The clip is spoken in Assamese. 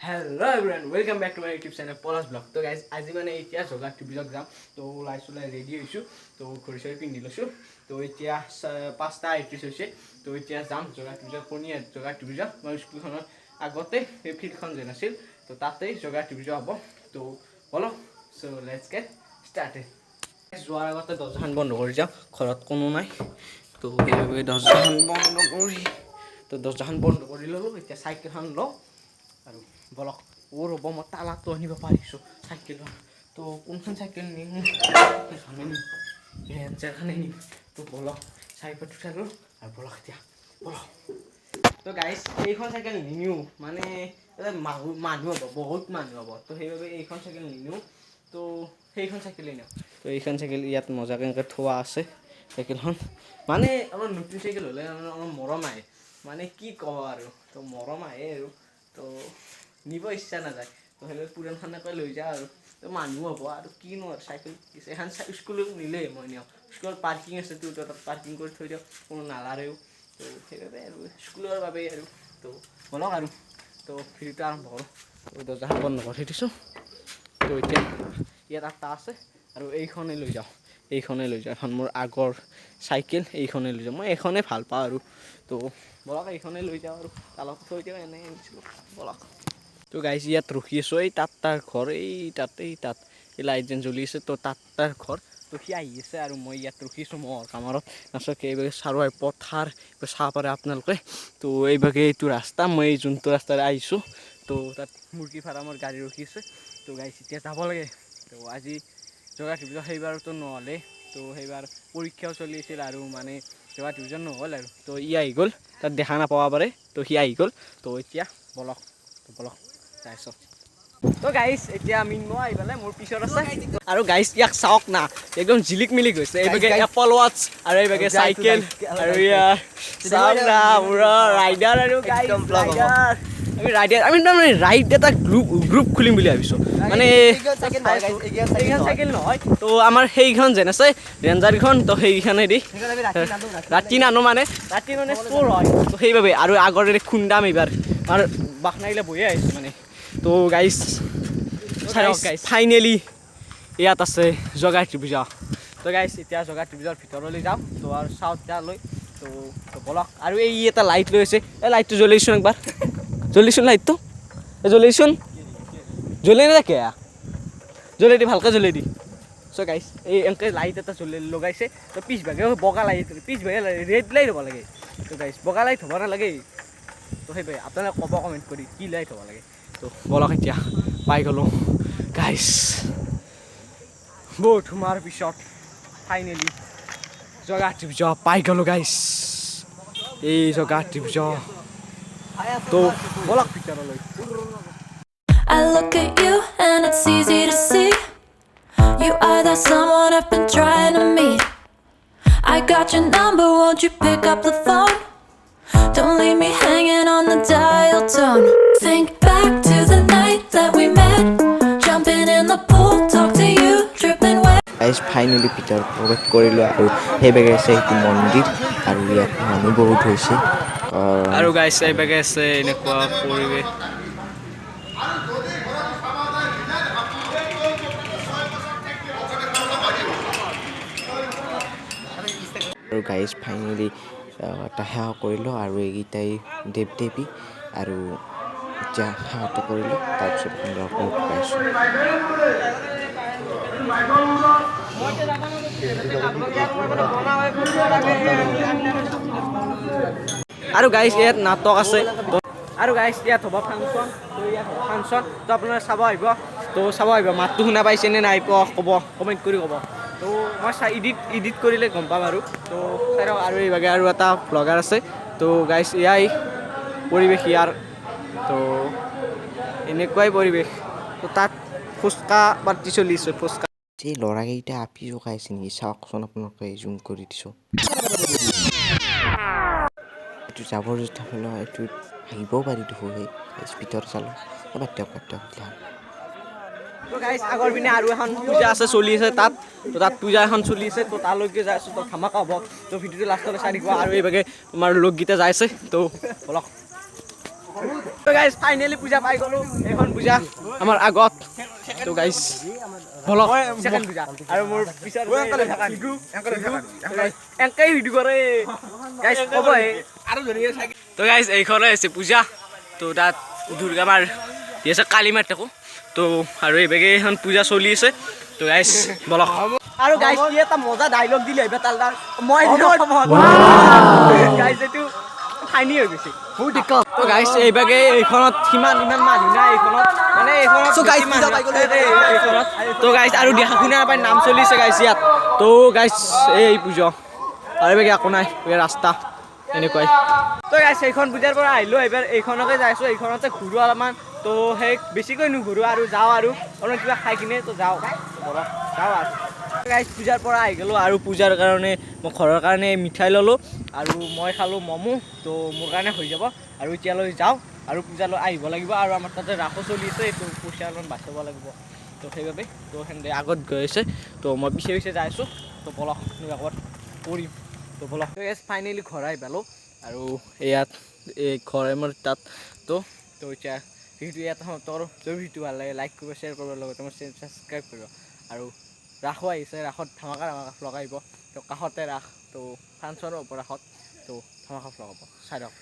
Hello everyone, welcome back to my YouTube channel Palash Vlog। তো গাইজ, আজি মানে এতিয়া জগাত ত্ৰিভুজত যাম। তো ওলাই চোলাই ৰেডি হৈছোঁ, তো ঘড়ী চড়ী পিন্ধি লৈছোঁ। তো এতিয়া 5টা 38 হৈছে। তো এতিয়া যাম জগাত ত্ৰিভুজত, কণীয়া জগাত ত্ৰিভুজত। মই স্কুলখনৰ আগতে সেই ফিল্ডখন যেন আছিল, তো তাতেই জগাত ত্ৰিভুজ হ'ব। তো ব'লক, so let's get started। যোৱাৰ আগতে দৰ্জাখন বন্ধ কৰি যাওঁ, ঘৰত কোনো নাই। তো সেইবাবে দৰ্জাখন বন্ধ কৰি, তো দৰ্জাখন বন্ধ কৰি ল'লোঁ। এতিয়া চাইকেলখন লওঁ আৰু বলক। অ' ৰ'ব, মই তালাটো আনিব পাৰিছোঁ চাইকেলৰ। তো কোনখন চাইকেল নিম? সেইখনে নিম, ৰেঞ্জাৰখনে নিম। তো বলক, চাইকেল উঠালোঁ আৰু বলক, এতিয়া বলক। তো গাইজ, এইখন চাইকেল নিনিওঁ, মানে মানুহ মানুহ হ'ব, বহুত মানুহ হ'ব। তো সেইবাবে এইখন চাইকেল নিনিওঁ, তো সেইখন চাইকেলেই নিওঁ। তো এইখন চাইকেল ইয়াত মজাকৈ এনেকৈ থোৱা আছে। চাইকেলখন মানে অলপ নতুন চাইকেল হ'লে মানে অলপ মৰম আহে, মানে কি কওঁ আৰু, তো মৰম আহে আৰু তো নিব ইচ্ছা নাযায়। তো সেইবাবে পুৰণখনকে লৈ যাওঁ আৰু। তো মানুহ হ'ব আৰু কিনো আৰু চাইকেল এখন স্কুলত নিলে মই নিওঁ। স্কুলত পাৰ্কিং আছে, তো তাত পাৰ্কিং কৰি থৈ দিওঁ, কোনো নালাৰেও। তো সেইবাবে আৰু স্কুলৰ বাবেই আৰু। তো বলক আৰু, তো ভিডিঅ'টো আৰম্ভ কৰোঁ। তো দৰ্জাখন বন্ধ কৰি দিছোঁ। তো এতিয়া ইয়াত আঠটা আছে আৰু এইখনেই লৈ যাওঁ, এইখনেই লৈ যাওঁ। এখন মোৰ আগৰ চাইকেল, এইখনেই লৈ যাওঁ। মই এইখনেই ভাল পাওঁ আৰু। তো বলক, এইখনেই লৈ যাওঁ আৰু তালত থৈ দিওঁ, এনেই আনিছিলোঁ। বলক। তো গাইজ, ইয়াত ৰখি আছোঁ। এই তাত তাৰ ঘৰ, এই তাত, এই তাত এই লাইট যেন জ্বলি আছে, তো তাত তাৰ ঘৰ। তো সি আহি আছে আৰু মই ইয়াত ৰখি আছোঁ মহৰ কামৰত। তাৰপিছত এইভাগে চাৰুৱাই পথাৰ চাব পাৰে আপোনালোকে। তো এইভাগে এইটো ৰাস্তা, মই এই যোনটো ৰাস্তাৰে আহিছোঁ, তো তাত মুৰ্গী ফাৰ্মৰ গাড়ী ৰখি আছে। তো গাইজ, এতিয়া যাব লাগে। তো আজি জগা ত্ৰিভুজ সেইবাৰতো নহ'লে, তো সেইবাৰ পৰীক্ষাও চলি আছিল আৰু মানে জগা ত্ৰিভুজ নহ'ল আৰু। তো ই আহি গ'ল, তাত দেখা নাপাব পাৰে। তো সি আহি গ'ল। তো এতিয়া বলক, তো বলক যাইছোঁ। তো গাইজ, এতিয়া মিন্ময় আহি পেলাই মোৰ পিছত আছে। আৰু গাইজ, ইয়াক চাওক না, একদম জিলিক মিলিক হৈছে। এইভাগে এপল ৱাটচ আৰু এইভাগে চাইকেল আৰু ইয়াৰ চাওক না, পুৰা ৰাইডাৰ। আৰু গাইজ, ৰাইডাৰ, আমি ৰাইডাৰ, আমি তাৰমানে ৰাইড এটা গ্ৰুপ খুলিম বুলি ভাবিছোঁ। মানে এইখন চাইকেল নহয়, তো আমাৰ সেইখন যেন আছে ৰেঞ্জাৰখন, তো সেইখনেদি ৰাতি নানো, মানে ৰাতি মানে চোৰ হয়, তো সেইবাবে আৰু আগৰ খুন্দাম এইবাৰ আৰু বাখনাগিলা বহিয়ে আহিছে মানে। তো গাইজ চাওক, ফাইনেলি ইয়াত আছে জগাই ত্ৰিভুজা। তো গাইজ, এতিয়া জগাই ত্ৰিভুজাৰ ভিতৰলৈ যাম। তো আৰু চাওঁ লৈ, তো বলক। আৰু এই এটা লাইট লৈ আছে, এই লাইটটো জ্বলিছোন একবাৰ, জ্বলিছোন লাইটটো, এই জ্বলিছোন, জ্বলি নাথাকে, জ্বলাই দি, ভালকৈ জ্বলাই দি। চ' গাইজ, এই এনেকৈ লাইট এটা জ্বলি লগাইছে। তো পিছভাগে বগা লাইট, পিছভাগে ৰেড লাইট হ'ব লাগে। তো গাইজ, বগা লাইট হ'ব নালাগে। তো সেইবাবে আপোনালোকে ক'ব কমেণ্ট কৰি কি লাইট হ'ব লাগে। তো বলক, এতিয়া পাই গ'লোঁ গাইজ। বহুত সোমোৱাৰ পিছত ফাইনেলি জগা ত্ৰিভুজ পাই গ'লোঁ গাইজ। এই জগা ত্ৰিভুজ। তো বলক ভিতৰলৈ। I look at you and it's easy to see. You are that someone I've been trying to meet. I got your number, won't you pick up the phone? Don't leave me hanging on the dial tone. Think back to the night that we met. Jumping in the pool, talk to you, dripping wet. Guys, finally ভিতৰত প্ৰৱেশ কৰিলোঁ আৰু সেইভাগে আছে সেইটো মন্দিৰ আৰু ইয়াত মানুহ বহুত হৈছে কাৰণ আৰু গাইজ, এইভাগে আছে এনেকুৱা পৰিৱেশ। আৰু যদি ঘৰত চাবা যায় মিলাই 6 বছৰ 6 বছৰ 60 আৰু গাইজ, ফাইনেলি এটা সেৱা কৰিলোঁ আৰু এইকেইটাই দেৱ দেৱী। আৰু এতিয়া সেৱাটো কৰিলোঁ, তাৰপিছত সুন্দৰকৈ পাইছোঁ। আৰু গাইজ, ইয়াত নাটক আছে। আৰু গাইজ, ইয়াত হ'ব ফাংচন। তো ইয়াত হ'ব ফাংচন, তো আপোনালোকে চাব আহিব। তো চাব আহিব। মাতটো শুনা পাইছেনে নাই পোৱা ক'ব, কমেণ্ট কৰি ক'ব। তো মই চাই এডিট কৰিলে গম পাম আৰু। তো চাই লওক। আৰু এইভাগে আৰু এটা ভ্লগাৰ আছে। তো গাইজ, এয়াই পৰিৱেশ ইয়াৰ। তো এনেকুৱাই পৰিৱেশ। তো তাত ফুচকা পাৰ্টি চলিছে, ফুচকা। এই ল'ৰাকেইটা আপি জোকাই আছে নেকি, চাওকচোন আপোনালোকে, জুম কৰি দিছোঁ। এইটো জাবৰ জোঁথৰ পেলোৱা এইটো ভাগিবও পাৰি দেখোঁ। সেই ভিতৰত চালোঁ, বাদ দিয়ক, বাদ দিয়ক। তো গাইজ, আগৰ পিনে আৰু এখন পূজা আছে, চলি আছে তাত। তো তাত পূজা এখন চলি আছে, তো তালৈকে যাই আছোঁ। তো ধামাকা হ'ব। তো ভিডিঅ'টো লাষ্টলৈ চাই থাকিব। আৰু এইভাগে আমাৰ লোকগীতা যাই আছে। তো বলক। তো গাইজ, ফাইনেলি পূজা পাই গ'লো। এইখন পূজা আমাৰ আগত। তো গাইজ, বলক, ছেকেণ্ড পূজা। আৰু মোৰ পিছত এংকেই ভিডিঅ' কৰে গাইজ, ক'ব। তো গাইজ, এইখনে হৈছে পূজা। তো তাত দুৰ্গা মাৰ দি আছে, কালী মাৰ থাকোঁ। তো আৰু এইভাগে এইখন পূজা চলি আছে। তো গাইজ, বলক। আৰু গাইজ, কি এটা মজা ডাইলগ দিলে এইবাৰ তাৰ মই গাইজ, এইটো ফাইনি হৈ গৈছে। তো গাইজ, এইভাগে এইখনত সিমান ইমান মানুহ নাই এইখনত, মানে এইখনত বেছি মানুহ নাই এইখনত। তো গাইজ, আৰু দেখা শুনা নাপায়, নাম চলিছে গাইজ ইয়াত। তো গাইজ, এই পূজা আৰু এইভাগে একো নাই, এই ৰাস্তা এনেকুৱাই। তো গাইজ, সেইখন পূজাৰ পৰা আহিলোঁ, এইবাৰ এইখনকে যাইছোঁ। এইখনতে ঘূৰোঁ অলপমান। তো সেই বেছিকৈ নুঘূৰোঁ আৰু, যাওঁ আৰু অলপমান কিবা খাই কিনে। তো যাওঁ, বলক, যাওঁ। আৰু গাইজ, পূজাৰ পৰা আহি গ'লোঁ আৰু পূজাৰ কাৰণে মই ঘৰৰ কাৰণে মিঠাই ল'লোঁ আৰু মই খালোঁ ম'ম'। তো মোৰ কাৰণে হৈ যাব। আৰু এতিয়ালৈ যাওঁ আৰু পূজালৈ আহিব লাগিব আৰু আমাৰ তাতে ৰাসো চলি আছে। তো পইচা অলপমান বাচাব লাগিব, তো সেইবাবে। তো সেনেকৈ আগত গৈ আছে, তো মই পিছে পিছে যাই আছোঁ। তো বলক, ক'ৰবাত কৰিম। তো বলক গাইজ, ফাইনেলি ঘৰ আহি পালোঁ আৰু ইয়াত এই ঘৰ মোৰ তাত। তো তো এতিয়া ভিডিঅ' ইয়াত সমাপ্ত কৰোঁ। যদি ভিডিঅ' ভাল লাগে, লাইক কৰিব, শ্বেয়াৰ কৰিব, লগতে মোৰ চেনেল ছাবস্ক্ৰাইব কৰিব। আৰু ৰাসো আহিছে, ৰাসত ধামাকা ধামাকা ভ্লগ আহিব। তো কাষতে ৰাস, তো ফাংচনো হ'ব ৰাসত, তো ধামাকা ভ্লগ হ'ব, চাই থাকক।